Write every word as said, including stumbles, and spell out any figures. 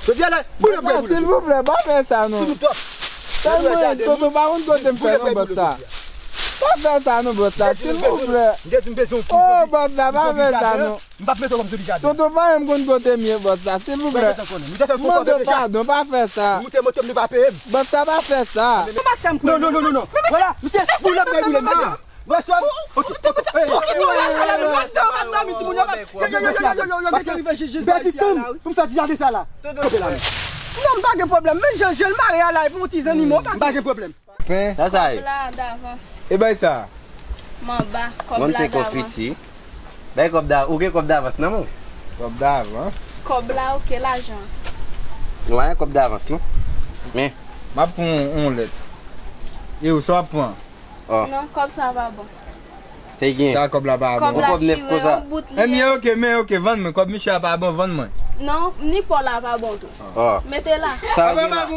Jodi a la, boule bwè boule. Silvouplè, pa fè sa non. Si nou twòp. Tèlman tonton pa konn kote m fè non bòs sa. Pa fè sa non bòs sa, silvouplè. Oh bòs sa, pa fè sa non. M p ap mete w kòm zonbi jaden. Tonton pa menm konn kote m ye bòs sa, silvouplè. Mande padon, pa fè sa. Moute moto m, nou pa peye m. Bòs sa, pa fè sa. Non, non, non, non, non. Vwala, misye, boule bwè boule misye. Bèti tann pou m fè ti jaden sa la. Kanpe la. Non, m pa gen pwoblèm. Men jan je l mare a la, epi yon ti zannimo. M pa gen pwoblèm. Pen. Sa sa ye? Kòb la davans. E bay sa. Manba, kòb la davans. Mwen se konfiti. Bay kòb da, ou gen kòb davans nan men w? Kòb davans? Kòb la, oke, lajan. Nou pa gen kòb davans non. Men. M ap pran yon lèt. E ou sa w ap pran? Oh. Non, kòb sa pa bon. Se gen. Sa kòb la pa bon. Kòb la chire, yon bout li ye. Ebyen, oke, men oke, vann mwen. Kòb misye a pa bon, vann mwen. Non, ni pò la pa bon tou. Oh. Mete la. Sa yo gen la.